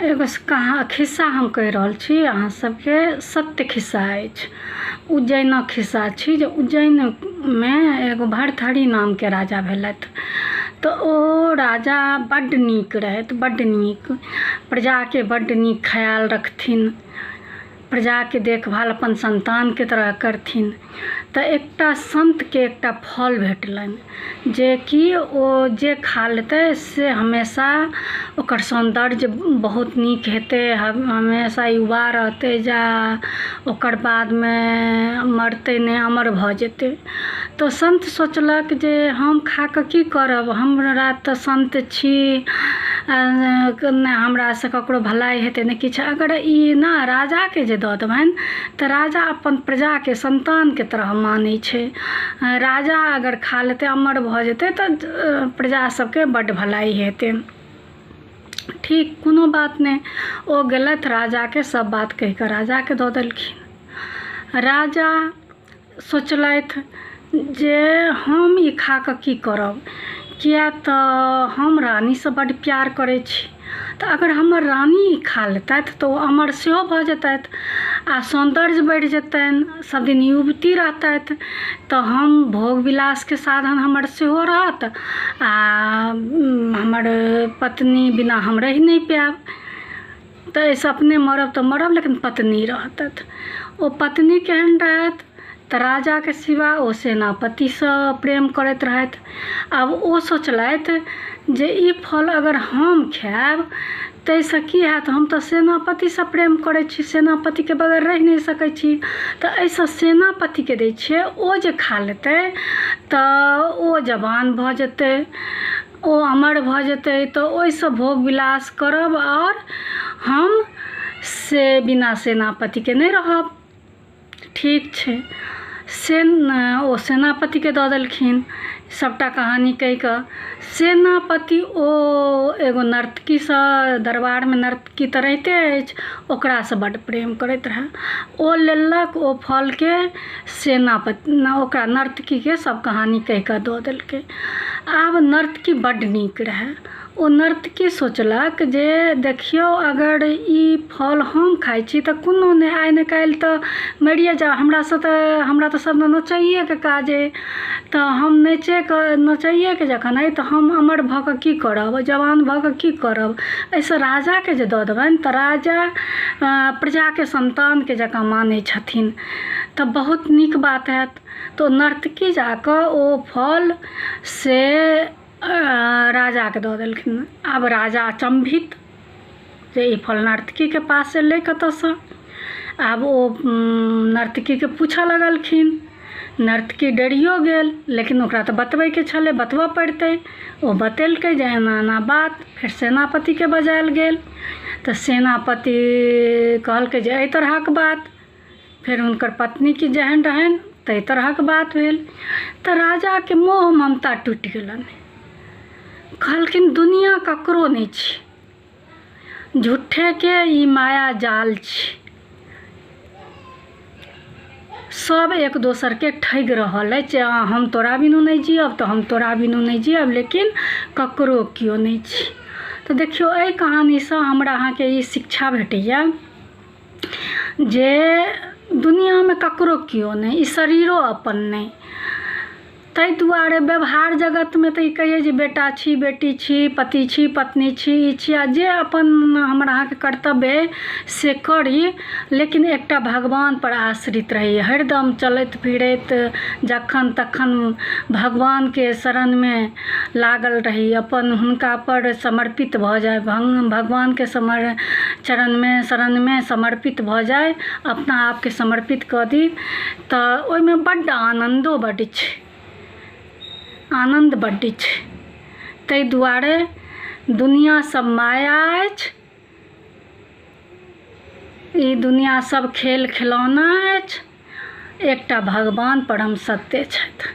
एगो कहा खिस्सा हम कहि रहल छी अहाँ सबके, सत्य खिस्सा अछि। उज्जैनक खिस्सा छी जे उज्जैनमे एगो भरथरी नामके राजा भेलथि। तऽ ओ राजा बड्ड नीक रहथि, बड्ड नीक, प्रजाके बड्ड नीक ख्याल रखथिन, प्रजाके देखभाल अपन सन्तानके तरह करथिन। तऽ एकटा सन्तके एकटा फल भेटलनि, जेकि ओ जे खा लेतै से हमेशा ओकर सौन्दर्य बहुत नीक हेतै, हमेशा युवा रहतै, जा ओकर बादमे मरतै नहि, अमर भऽ जेतै। तऽ सन्त सोचलक जे हम खा कऽ की करब, हमरा तऽ सन्त छी, नहि हमरासँ ककरो भलाइ हेतै, नहि किछु। अगर ई ने राजाके जे दऽ देबनि तऽ राजा अपन प्रजाके सन्तानके तरह मानै छै। राजा अगर खा लेतै, अमर भऽ जेतै, तऽ प्रजा सबके बड्ड भलाइ हेतै। ठीक, कोनो बात नहि। ओ गेलथि, राजाके सब बात कहि कऽ राजाके दऽ देलखिन। राजा सोचलथि जे हम ई खा कऽ की करब, किया तऽ हम रानीसँ बड्ड प्यार करै छी। तऽ अगर हमर रानी ई खा लेतथि तऽ ओ अमर सेहो भऽ जेतथि आ सौन्दर्य बढ़ि जेतनि, सबदिन युवती रहतथि, तऽ हम भोग विलासके साधन हमर सेहो रहत आ हमर पत्नी बिना हम रहि नहि पायब। तऽ एहिसँ अपने मरब तऽ मरब, लेकिन पत्नी रहतथि। ओ पत्नी केहन रहथि? तऽ राजाके सिवा ओ सेनापतिसँ प्रेम करैत रहथि। आब ओ सोचलथि जे ई फल अगर हम खायब ताहिसँ की हैत? हम तऽ सेनापतिसँ प्रेम करै छी, सेनापतिके बगैर रहि नहि सकै छी। तऽ एहिसँ सेनापतिके दै छियै, ओ जे खा लेतै तऽ ओ जवान भऽ जेतै, ओ अमर भऽ जेतै, तऽ ओहिसँ भोग विलास करब आओर हम से बिना सेनापतिके नहि रहब। ठीक छै। से ओ सेनापतिके दऽ देलखिन सभटा कहानी कहि कऽ। सेनापति ओ एगो नर्तकीसँ, दरबारमे नर्तकी तऽ रहिते अछि, ओकरासँ बड्ड प्रेम करैत रहए। ओ लेलक ओ फलके, सेनापति ओकरा नर्तकीके सभ कहानी कहि कऽ दऽ देलकै। आब नर्तकी बड्ड नीक रहए। ओ नर्तकी सोचलक जे देखियौ, अगर ई फल हम खाइ छी तऽ कोनो नहि, आइ ने काल्हि तऽ मरिए जायब। हमरासँ तऽ हमरा तऽ सभमे नचैएके काज अइ, तऽ हम नचैके नचैएके जखन अइ तऽ हम अमर भऽ कऽ की करब, जवान भऽ कऽ की करब? एहिसँ राजाके जे दऽ देबनि तऽ राजा प्रजाके सन्तानके जकाँ मानै छथिन, तऽ बहुत नीक बात हैत। तऽ ओ नर्तकी जा कऽ ओ फल से राजाके दऽ देलखिन। आब राजा अचम्भित जे ई फल नर्तकीके पास एलै कतऽसँ। आब ओ नर्तकीके पूछऽ लगलखिन। नर्तकी डरियो गेल, लेकिन ओकरा तऽ बतबैके छलै, बतबऽ पड़ितै। ओ बतेलकै जे एना एना बात। फेर सेनापतिके बजायल गेल तऽ सेनापति कहलकै जे एहि तरहक बात। फेर हुनकर पत्नीके जेहन रहनि ताहि तरहक बात भेल। तऽ राजाके मोह ममता टूटि गेलनि। कहलखिन, दुनिआँ ककरो नहि छै, झूठेके ई माया जाल छै, सब एक दोसरके ठगि रहल अछि। हम तोरा बिनु नहि जियब तऽ हम तोरा बिनु नहि जियब, लेकिन ककरो केओ नहि छै। तऽ देखियौ, एहि कहानीसँ हमरा अहाँके ई शिक्षा भेटैए जे दुनिआँमे ककरो केओ नहि, ई शरीरो अपन नहि। ताहि दुआरे व्यवहार जगतमे तऽ ई कहियै जे बेटा छी, बेटी छी, पति छी, पत्नी छी, ई छी, आ जे अपन हमर अहाँके कर्तव्य अइ से करी, लेकिन एकटा भगवानपर आश्रित रही हरदम, चलैत फिरैत जखन तखन भगवानके शरणमे लागल रही, अपन हुनकापर समर्पित भऽ जाइ, भगवानके समर चरणमे शरणमे समर्पित भऽ जाइ, अपना आपके समर्पित कऽ दी, तऽ ओहिमे बड्ड आनन्दो बड्ड छै, आनन्द बड्ड छै। ताहि दुआरे दुनिआँ सब माया अछि, ई दुनिआँ सब खेल खेलौना अछि, एकटा भगवान परम सत्य छथि।